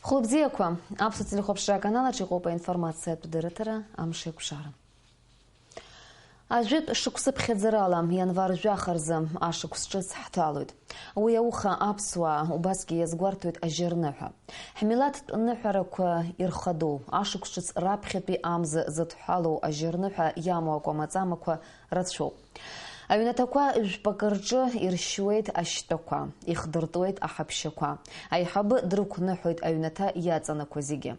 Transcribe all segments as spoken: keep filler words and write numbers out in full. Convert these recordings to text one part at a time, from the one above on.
Хәылбзиақәа, аԥсуа телехәаԥшра аканал аҿы иҟоуп аинформациатә дырраҭара «Амшеиқәшара». Ажәытә шықәсыԥхьаӡарала, ианвар жәаха рзы, ашықәс ҿыц ҳҭалоит. Уи ауха аԥсуаа убасгьы иазгәарҭоит ажьырныҳәа. Ҳмилаҭтә ныҳәарақәа ирхадоу, ашықәс ҿыц раԥхьатәи амза зыдҳәалоу ажьырныҳәа иамоу акәамаҵамақәа рацәоуп. Аҩнаҭақәа жәпакы рҿы иршьуеит ашьтәақәа, ихдыртуеит аҳаԥшьақәа. Аиҳабы дрықәныҳәоит аҩнаҭа иаҵанакуа зегьы.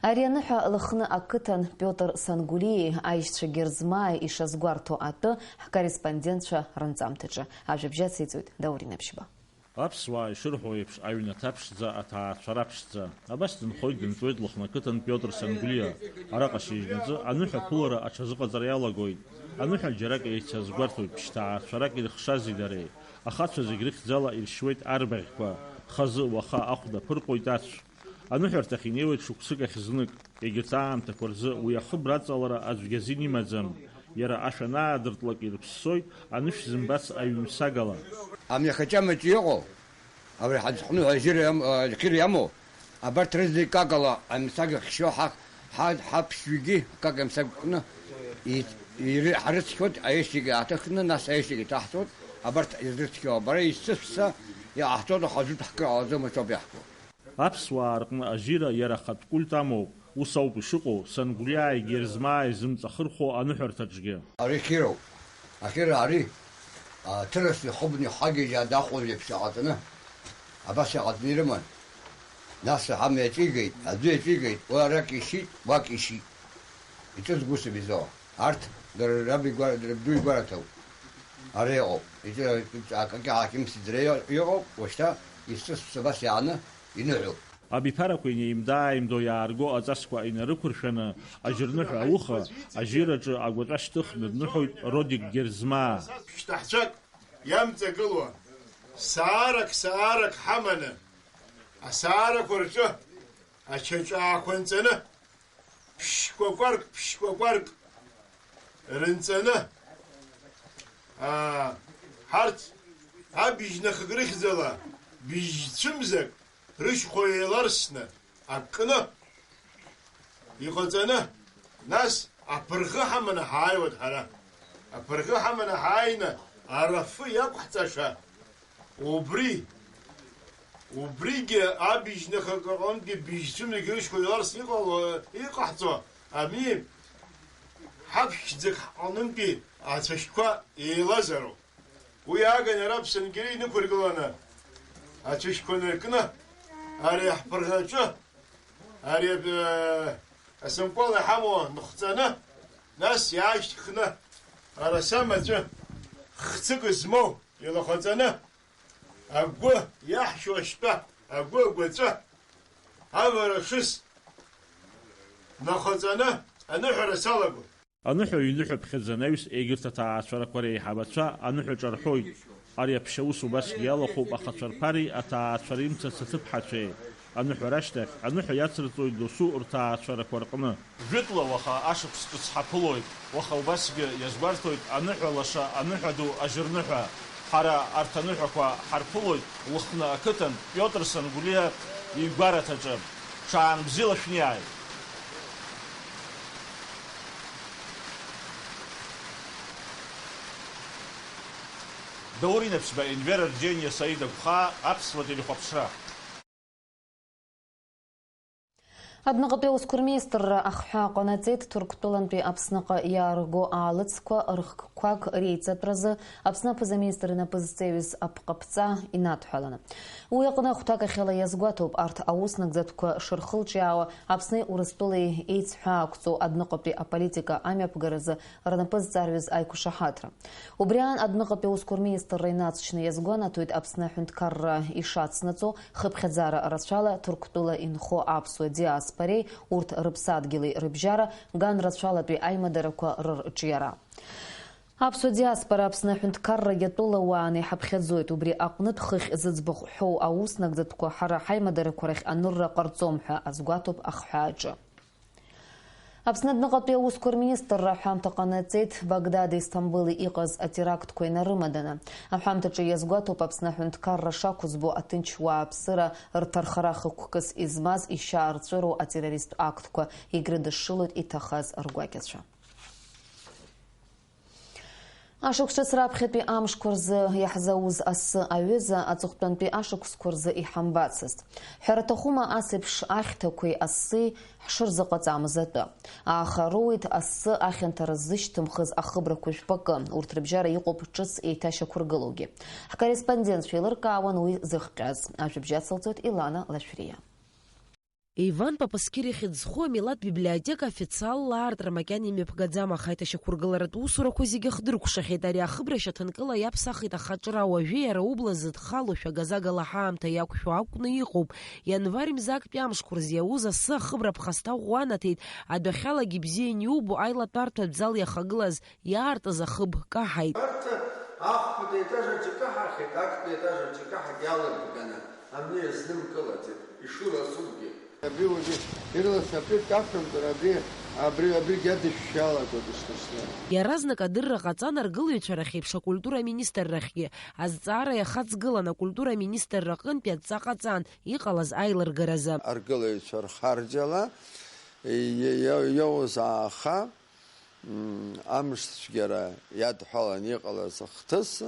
Ари аныҳәа Лыхны ақыҭан Пиотр Сангулиеи аишьцәа Герзмааи ишазгәарҭо атәы ҳкорреспондентцәа рынҵамҭаҿы ажәабжь ациҵоит Даур Инаԥшьба. Аԥсуаа ишырҳәо еиԥш, аҩнаҭа ԥшӡа, аҭаацәара ԥшӡа. Абас дынхоит, дынҵуеит Лыхны ақыҭан Пиотр Сангулиа. Араҟа шьыжьнаҵы аныҳәа аԥылара аҽазыҟаҵара иалагоит. Аныҳәа џьарак еицазгәарҭоит, ԥшьҭаацәарак ирыхшази дареи. Ахацәа зегь рыхьӡала иршьуеит арбаӷьқәа. Хазы уаха ахәда ԥырҟоит ацә. Аныҳәарҭахь инеиуеит шықәсык ахь знык. Егьырҭ аамҭақәа рзы уи ахыбра аҵалара аӡәгьы азин имаӡам. Иара ашә анаадыртлак ирыԥссоит анышә зымбац аҩмсагала. Амҩахаҿы амаҿы иҟоу, абри ҳазхәны ҳәа ажьыра иам-, а, қьыр иамоу, абарҭ рызегь какала амсаг ахьшьо ҳа-, ҳа-, ҳаԥшьҩгьы как амсаг кны и-, иры-, ҳрыцқьоит, аешьагьы ааҭыхны, нас аешьагьы ҭаҳҵоит, абарҭ изрыцқьоу абара исыԥса иҟаҳҵоит, ҳазуҭ ҳкы ҟалаӡом, аҿоуп иаҳку. Аԥсуаа рҟны ажьира иара ахатә культ амоуп, ус ауп ишыҟоу, Сангулиааи Герзмааи зымҵахырхәо аныҳәарҭаҿгьы. Ари қьыроуп. Ақьыра ари, а, ҭырасны ихыбны ихагьежьаа дахәоз еиԥш иҟаҵаны, абас иҟаҵаны ирыман. Нас амҩа иаҿигеит, аӡәы иаҿигеит, уи арак ишьит, уак ишьит. Иҿыз гәысым изо. Арҭ дара раб игәара-, рабду игәараҭоуп. Ара иҟоуп. Иҿы акакьы ҳақьымсыӡра иҟоуп, уашьҭа исыцәцо абас иааны иныҳәоуп. Абиԥарақәа инеимда-ааимдо иаарго аҵасқәа инарықәыршәаны, ажьырныҳәа ауха, ажьираҿы агәаҵәа шьҭыхны дныҳәоит Родик Герзмаа. Шьҭаҳцәак иамҵагылоу саарак-саарак ҳаманы, асаарақәа рҿы ачаҿаақәа нҵаны, ԥшькәакәарк, ԥшькәакәарк рынҵаны, аа, ҳарҭ абжьнахык рыхьӡала бжьцәымзак рышьхәа еиларсны, акны иҟаҵаны, нас аԥырӷы ҳаманы ҳааиуеит ҳара. Аԥырӷы ҳаманы ҳааины, арафы иақәҳҵаша, убри, убригьы абжьнахык аҟынтәи бжьцәымзагь рышьхәа еиларс иҟало, иҟаҳҵо ами, ҳаԥшьӡак ҳҟынтәи ацәашьқәа еилазароуп. Уи ааганы ара Аԥсангьери инықәыргыланы, ацәашьқәа наркны, ари аҳԥырӷаҿы, ари, э, асынкәала иҳамоу ныхҵаны, нас иаашьҭхны, араса маҵәы хцык змоу илахаҵаны, агәы иаҳшьо ашьтәа, агәы агәаҵәа, авара шыс нахаҵаны аныҳәара салагоит. Аныҳәа ҩныҳәаԥхьыӡ анаҩс, егьырҭ аҭаацәарақәа реиҳабацәа аныҳәаҿа рҳәоит. Ари аԥшьа ус убасгьы иалахәуп ахацәа рԥареи аҭаацәара имцац аҭыԥҳацәеи. Аныҳәа рашьҭахь, аныҳәа иацырҵоит досу рҭаацәарақәа рҟны. Жәытәла уаха ашықәс ҿыц ҳаԥылоит, уаха убасгьы иазгәарҭоит аныҳәа лаша, аныҳәа ду, ажьырныҳәа. Ҳара арҭ аныҳәақәа ҳарԥылоит Лыхны ақыҭан Пиотр Сангулиа игәараҭаҿы. Ҽаанбзиала шәниааи! Даур Инаԥшьба, Енвер Арџьениа, Саида Гәхаа, Аԥсуа телехәаԥшра. Адәныҟатәи аусқәа рминистрра ахҳәаа ҟанаҵеит Ҭырқәтәылантәи Аԥсныҟа иаарго аалыҵқәа рыхкқәак реиҵатәразы Аԥсны аԥыза-министр инапы зҵеиҩыз апҟаԥҵа инадҳәаланы. Уи аҟны ахәҭакахьала иазгәаҭоуп арҭ аус нагӡатәқәа шырхылҿиаауа Аԥсни Урыстәылеи еицҳәаақәҵоу адәныҟатәи аполитика амҩаԥгаразы рнапы зҵарҩыз аиқәшаҳаҭра. Убри аан адәныҟатәи аусқәа рминистрра инаҵшьны иазгәанаҭоит Аԥсны аҳәынҭқарра ишацнаҵо, хыԥхьаӡара рацәала Ҭырқәтәыла инхо аԥсуа диаспореи урҭ рыԥсадгьыли рыбжьара, ган рацәалатәи аимадарақәа рырҿиара. Аԥсуа диаспора Аԥсны аҳәынҭқаррагьы атәыла уааны иҳаԥхьаӡоит, убри аҟнытә хыхь зыӡбахә ҳәоу аус нагӡатәқәа ҳара ҳаимадарақәа рахь анырра ҟарҵом ҳәа азгәаҭоуп ахҳәааҿы. Аԥсны адәныҟатәи аусқәа рминистрра аҳәамҭа ҟанаҵеит Багдад Истамбыли иҟаз атерактқәа инарымаданы. Аҳәамҭаҿы иазгәаҭоуп Аԥсны аҳәынҭқарра шақәызбо, аҭынч уааԥсыра рҭархара хықәкыс измаз ишьаарҵәыроу атеррористтә актқәа, егьрыдышшылоит иҭахаз ргәакьацәа. Ашықәс ҿыц раԥхьатәи амшқәа рзы иаҳзауз асы аҩыза аҵыхәтәантәи ашықәсқәа рзы иҳамбацызт. Ҳәара аҭахума, ас еиԥш ахьҭақәеи аси ҳшырзыҟаҵамыз атәы. Ааха роуеит асы ахьанҭара ззышьҭымхыз ахыбрақәа жәпакы, урҭ рыбжьара иҟоуп ҿыц еиҭашьақәыргылоугьы. Ҳкорреспондентцәа еилыркаауан уи зыхҟьаз. Ажәабжь ацылҵоит Илана Лашәриа. Иван Папасқьыр ихьӡ зху амилаҭ библиотека официалла аартра макьана имҩаԥгаӡам, аха аиҭашьақәыргыларатә усурақәа зегьы хдыркәшахьеит. Ари ахыбра шьаҭанкыла иаԥсахит ахаҿра, уажәы иара убла зыдхалошәа, газагала ҳаамҭа иақәшәо акәны иҟоуп. Ианвар мза актәи амшқәа рзы иауз асы ахыбра ԥхасҭа ӷәӷәа анаҭеит, адәахьалагьы ибзиан иубо аилатәарҭатә зал иахагылаз иаартыз ахыб каҳаит. Арҭ ахԥатәи аетаж аҿы икаҳахьеит, актәи аетаж аҿы икаҳагь иалырбганы амни иазнымкылаӡеит, ишура асугьы. Абри уажәы ирлас аплитка ақәшәамҵар, абри, абри, абригь адышәшәалагоит ишҭашьны. Иаразнак адырра ҟаҵан аргылаҩцәа рахь еиԥш акультура аминистррахьгьы. Азҵаара иахаҵгылан акультура аминистрра аҟынтәи адҵа ҟаҵан иҟалаз аилыргаразы. Аргылаҩцәа рхарџьала и-, и-, иоуз ааха, м, амшцәгьара иадҳәалан иҟалаз ахҭыс,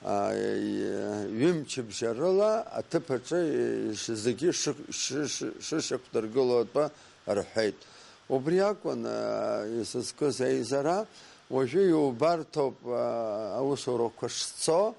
а, и-, ҩымчыбжьа рыла аҭыԥ аҿы иш-, зегьы шык-, шы-, шы-, шышьақәдыргыло атәы рҳәеит. Убри акәын, а, изызкыз аизара, уажәы иубарҭоуп, а, аусурақәа шцо,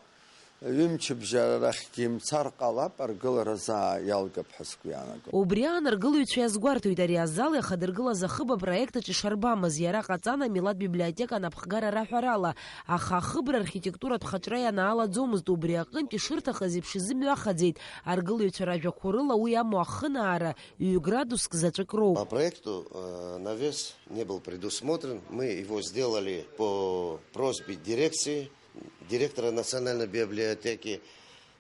ҩымчыбжьа рахьгьы имцар ҟалап, аргыларазы иалгап ҳәа сгәы иаанагоит. Убри аан аргылаҩцәа иазгәарҭоит, ари азал иахадыргылаз ахыб апроект аҿы ишарбамыз, иара ҟаҵан амилаҭ библиотека анапхгара раҳәарала, аха ахыбра архитектуратә хаҿра ианаалаӡомызт, убри аҟынтә ишырҭахыз еиԥш изымҩахаӡеит, аргылаҩцәа ражәақәа рыла уи амоу ахынаара ҩ-градуск заҵәык роуп. По проекту, э, навес не был предусмотрен, мы его сделали по просьбе дирекции, директора Национальной библиотеки,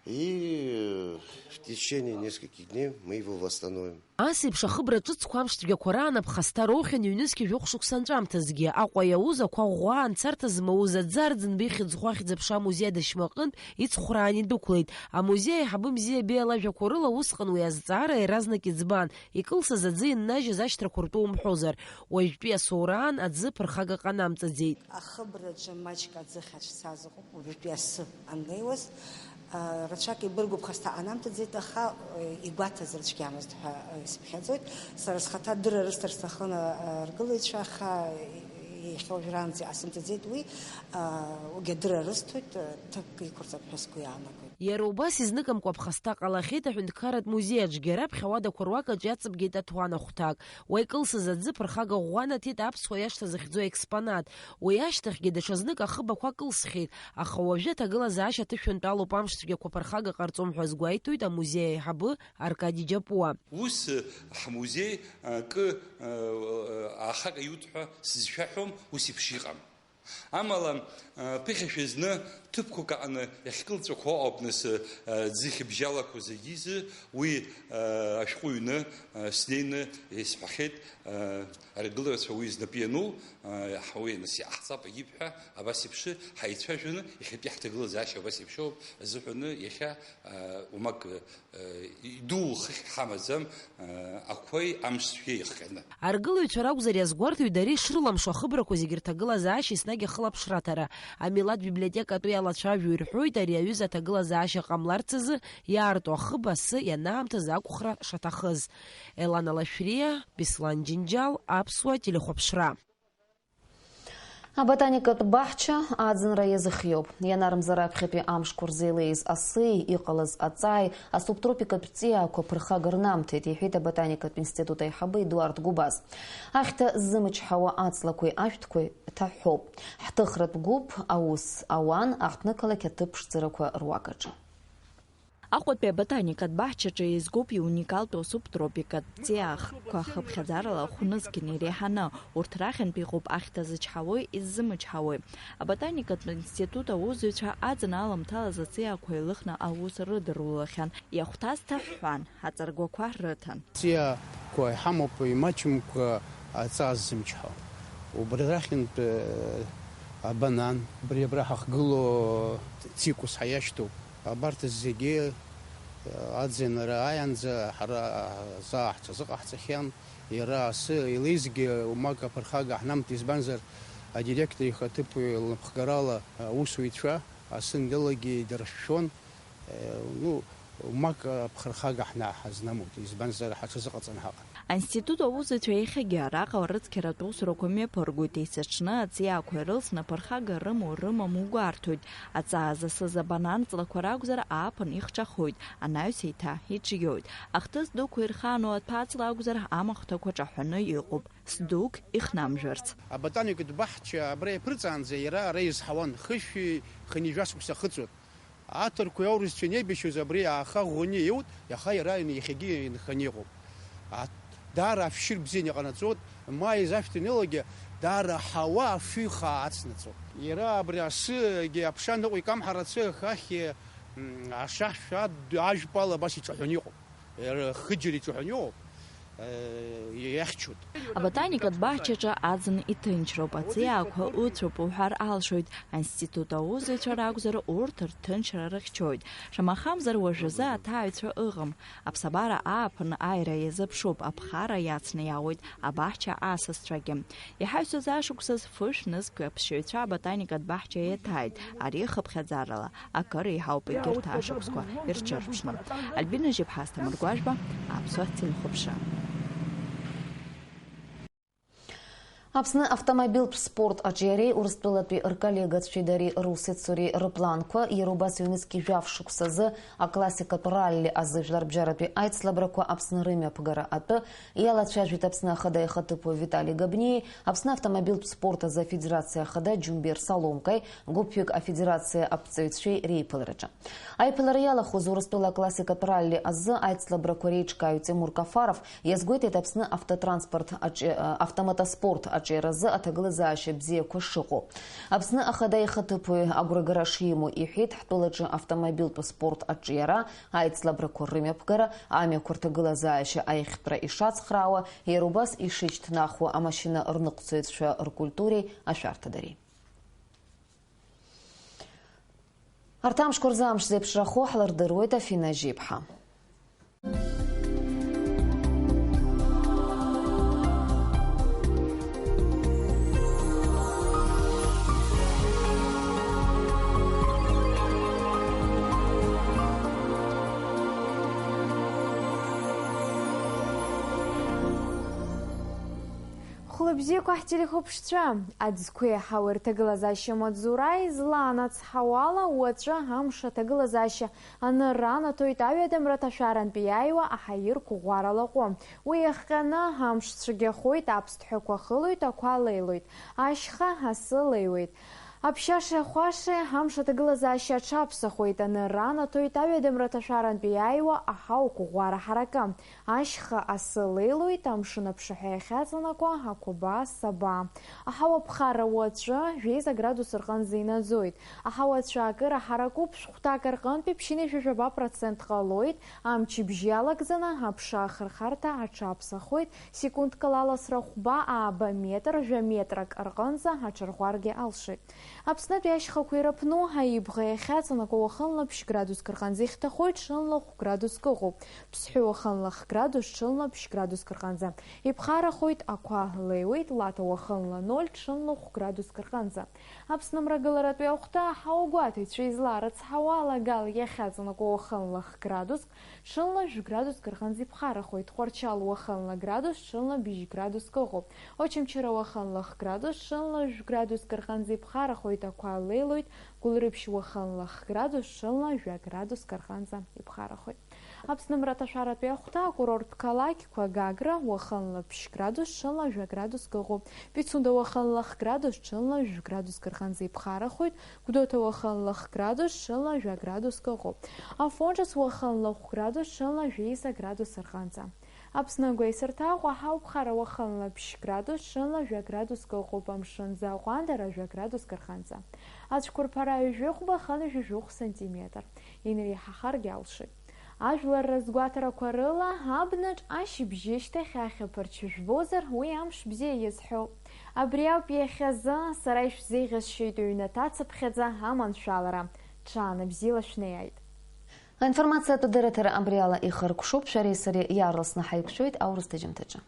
и в течение нескольких дней мы его восстановим. Ас еиԥш ахыбра ҿыцқәа амш цәгьақәа раан аԥхасҭа роухьан ҩнызқьи жәохә шықәса анҵәамҭазгьы. Аҟәа иауз ақәа ӷәӷәа анцарҭа змоуз аӡы Арӡынба ихьӡ зху ахьӡ-аԥша амузеи адашьмаҟынтә ицхәраан идәықәлеит. Амузеи аиҳабы Мзиа Беи лажәақәа рыла усҟан уи азҵаара иаразнак иӡбан, икылсыз аӡы иннажьыз ашьҭрақәа ртәы умҳәозар. Уажәтәи асоураан аӡы ԥырхага ҟанамҵаӡеит. Ахыбраҿы маҷк аӡы хьаҵәцаз ыҟоуп, уажәтәи асы аннеиуаз. А, рацәак ибыргуп, хасҭа анамҭаӡеит, аха, э, игәаҭаз рыцәгьамызт ҳәа, э, исыԥхьаӡоит. Сара схаҭа адырра рысҭар сҭахын, а, аргылаҩцәа, аха, э, иахьа уажәраанӡа иҟасымҵаӡеит уи, а, уигь адырра рысҭоит, э, ҭыԥк иқәырҵап ҳәа сгәы иаанагоит. Иара убас изныкымкәа аԥхасҭа ҟалахьеит аҳәынҭқарратә музеи аҿгьы, раԥхьа ауадақәа руак аҿы иаҵабгеит аҭуан ахәҭак. Уа икылсыз аӡы ԥырхага ӷәӷәа анаҭеит аԥсуа иашҭа захьӡу аекспонат. Уи ашьҭахьгьы даҽазнык ахыб ақәа кылсхьеит, аха уажәы аҭагылазаашьа аҭышәынтә алоуп, амш цәгьақәа ԥырхага ҟарҵом ҳәа азгәеиҭоит амузеи аиҳабы Аркади Џьапуа. Ус ҳмузеи акы аахак аиуҭ ҳәа сызшәаҳәом, ус еиԥш иҟам. Амала, ԥыхьашәа зны ҭыԥқәак аҟны иахькылҵәақәо ауп нас, ӡыхьыбжьалақәа зегьы изы, уи ашәҟәы ҩны снеины исҳәахьеит, аргылаҩцәа уи знапы иану, уи нас иҟаҳҵап егьип ҳәа, абас еиԥш ҳаицәажәаны, иахьатәи ҳҭагылазаашьа абас еиԥш ауп азыҳәаны, иахьа, уамак, идуу хыхь ҳамаӡам, ақәеи амш цәгьеи иахҟьаны. Аргылаҩцәа ракәзар иазгәарҭоит, дара ишрылымшо ахыбрақәа зегьы рҭагылазаашьа еснагь ахылаԥшра аҭара. Амилаҭ библиотекатәи алацәажәаҩ рҳәоит, ари аҩыза аҭагылазаашьа ҟамларц азы иаарту ахыб асы ианаамҭаз ақәхра шаҭахыз. Елана Лашәриа, Беслан Џьынџьал, Аԥсуа телехәаԥшра. Аботаникатә баҳча аӡынра иазыхиоуп. Ианармза раԥхьатәи амшқәа рзы илеиз асеи, иҟалаз аҵааи асубтропикатә ҵиаақәа ԥырхага рнамҭеит, иҳәеит аботаникатә институт аиҳабы Едуард Гәыбаз. Ахьҭа ззымчҳауа аҵлақәеи ашәҭқәеи ҭаҳәҳәоуп. Ҳҭыхратә гәыԥ аус ауан аҳҭнықалақь аҭыԥ ԥшӡарақәа руак аҿы. Аҟәатәи аботаникатә баҳчаҿы еизгоуп иуникалтәу асубтропикатә ҵиаахқәа хыԥхьаӡарала хәнызқьны иреиҳаны. Урҭ рахьынтә иҟоуп ахьҭа зычҳауеи иззымычҳауеи. Аботаникатә институт аусзуҩцәа аӡын аламҭалаз аҵиаақәа еилыхны аус рыдырулахьан. Иахәҭаз ҭаҳәҳәан, аҵаргәақәа рыҭан. Ҵиаақәа иҳамоуп имаҷымкәа Аҵаа ззымчҳауа. Убри рахьынтә, э, абанан, убри абра ҳахгылоу цикус ҳәа иашьҭоуп. Абарҭ зегьы, э, аӡынра ааиаанӡа ҳара, э, заа ҳҽазыҟаҳҵахьан. Иара асы илеизгьы умак аԥырхага ҳнамҭеит, избанзар, адиректор ихаҭыԥуаҩ лнапхгарала аусуҩцәа асы анлеилакгьы идыршәшәон. Э, ну, умак аԥхырхага ҳна-, ҳазнамуит, избанзар, ҳаҽазыҟаҵаны ҳаҟан. Аинститут аусзуҩцәа иахьагьы араҟа рыцқьаратә усурақәа мҩаԥыргоит, есыҽны аҵиаақәа ирылсны аԥырхага рымоу рымаму гәарҭоит. Аҵаа засыз абанан ҵлақәа ракәзар, ааԥын ихҿахоит, анаҩс еиҭа иҿиоит. Ахҭыс дуқәа ирхану аҭәаҵла акәзар, амахәҭақәа ҿаҳәаны иҟоуп, сдук ихнамжәарц. Аботаникатә баҳча абра иаԥырҵаанӡа иара ара изҳауан, хышәи хынҩажәа шықәса ахыҵуан. Аҭырқәеи аурысцәеи анеибашьуаз абри ааха ӷәӷәаны иут, иаха иара иахьагьы инханы иҟоуп. А, даара ашәшьыр бзианы иҟанаҵоит, ма изашәҭ анеилакгьы, даара аҳауа афҩы хаа ацнаҵоит. Иара абри асыгьы аԥша ныҟәо икамҳар ацәы ахахь, м, ашахьшә ад-, ажәпала абас иҿаҳәаны иҟоуп. Иара хыџьара иҿаҳәаны иҟоуп. Э, иахьчоит. Аботаникатә баҳчаҿы аӡын иҭынчроуп, аҵиаақәа ыцәоуп уҳәар алшоит. Аинститут аусзуҩцәа ракәзар, урҭ рҭынчра рыхьчоит. Шамахамзар, уажәазы аҭааҩцәа ыҟам. Аԥсабара ааԥын аира иазыԥшуп, аԥхара иацны иаауеит абаҳча асасцәагьы. Иҳаҩсыз ашықәсаз фышә нызқь аԥсшьаҩцәа аботаникатә баҳча иаҭааит. Ари хыԥхьаӡарала акыр еиҳауп егьырҭ ашықәсқәа ирҽырԥшны. Альбина Жьыԥҳа, Асҭамыр Гәажәба, Аԥсуа телехәаԥшра. Аԥсны автомобильтә спорт аҿиареи Урыстәылатәи рколлегацәеи дареи русеицуреи рыпланқәа иара убас ҩнызқь жәаф шықәсазы аклассикатә ралли азы жәларбжьаратәи аицлабрақәа Аԥсны рымҩаԥгара атәы иалацәажәеит Аԥсны Ахада ихаҭыԥуаҩ Витали Габниеи Аԥсны автомобильтә спорт азы афедерациа ахада Џьумбер Саломкаи гәыԥҩык афедерациа аԥҵаҩцәеи реиԥылараҿы. Аиԥылара иалахәыз Урыстәыла аклассикатә ралли азы аицлабрақәа реиҿкааҩ Тимур Кафаров иазгәеиҭеит Аԥсны автотранспорт аҿи-, автомотоспорт аҿиаразы аҭагылазаашьа бзиақәа шыҟоу. Аԥсны Ахада ихаҭыԥуаҩ агәрагара шимоу иҳәеит, ҳтәылаҿы автомобильтә спорт аҿиара, аицлабрақәа рымҩаԥгара, амҩақәа рҭагылазаашьа аиӷьтәра ишацхраауа, иара убас ишышьҭнахуа амашьына рныҟәцаҩцәа ркультуреи ашәарҭадареи. Арҭ амшқәа рзы амш зеиԥшрахо ҳлырдыруеит, Афина Жьиԥҳа. Хәлыбзиақәа ҳтелехәаԥшцәа, аӡқәеи ҳауа рҭагылазаашьа маҵзура излаанацҳауала, уаҵәы амш аҭагылазаашьа анырра анаҭоит аҩадамра ҭашәарантәи иааиуа аҳаирқәа ӷәӷәара лаҟәы. Уи иахҟьаны амш цәгьахоит, аԥсҭҳәақәа хылоит, ақәа леилоит, ашьха асы леиуеит. Аԥшьашеи ахәашеи амш аҭагылазаашьа аҽаԥсахуеит, анырра анаҭоит аҩадамра ҭашәарантәи иааиуа аҳауақәа ӷәӷәара ҳаракы. Ашьха асы леилоит, амшын аԥшаҳәа иахьаҵанакуа ақәаба асаба. Аҳауа ԥхара уаҵәы жәеиза градус рҟынӡа инаӡоит. Аҳауа ацәаакыра ҳаракуп, шәҟәҭак рҟынтәи ԥшьынҩажәи жәаба процент ҟалоит, амчыбжь иалагӡаны аԥша ахырхарҭа аҽаԥсахуеит, секундк ала аласра хәба ааба метр, жәа метрак рҟынӡа аҽарӷәӷәаргьы алшоит. Аԥснытәи ашьхақәа ирыԥну, аибӷа иахьаҵанакуа уахынла ԥшь градуск рҟынӡа ихьҭахоит, ҽынла хә градуск ыҟоуп. Ԥсҳәы уахынла х градус, ҽынла ԥшь градуск рҟынӡа иԥхарахоит, ақәа леиуеит, Лаҭа уахынла ноль, ҽынла хә градуск рҟынӡа. Аԥсны мрагыларатәи ахәҭа аҳауа гәаҭаҩцәа изларыцҳауа, алагала иахьаҵанакуа уахынла х градуск, ҽынла жәградуск рҟынӡа иԥхарахоит, Тҟәарчал уахынла градус, ҽынла быжь градуск ыҟоуп. Очамчыра уахынла х градус, ҽынла жәградуск рҟынӡа иԥхарахоит, ақәа леилоит, Гәылрыԥшь уахынла х градус, ҽынла жәа градуск рҟынӡа иԥхарахоит. Аԥсны мраҭашәаратәи ахәҭа акурорттә қалақьқәа Гагра уахынла ԥшь градус, ҽынла жәа градуск ыҟоуп. Пицунда уахынла х градус, ҽынла жәа градуск рҟынӡа иԥхарахоит. Гәдоуҭа уахынла х градус, ҽынла жәа градуск ыҟоуп. Афон Ҿыц уахынла хә градус, ҽынла жәеиза градус рҟынӡа. Аԥсны агәеисырҭа Аҟәа ҳауԥхара уахынла ԥшь градус, ҽынла жәа градуск ыҟоуп, амшын ӡы аҟәандара жәа градуск рҟынӡа. Ацәқәырԥара ҩажәи хәба хынҩажәи жәохә сантиметр. Инареиҳахаргьы алшоит. Ажәлар рызгәаҭарақәа рыла, абнаҿ ашьыбжьышьҭахь ахьаԥарч жәбозар, уи амш бзиа иазҳәоуп. Абри ауп иахьазы, сара ишәзеиӷьасшьоит ҩнаҭа цыԥхьаӡа аманшәалара. Ҽаанбзиала шәнеиааит! Аинформациатә дырраҭара абри ала ихыркәшоуп, шәареи сареи иаарласны ҳаиқәшәоит аурыс ҭыжьымҭаҿы.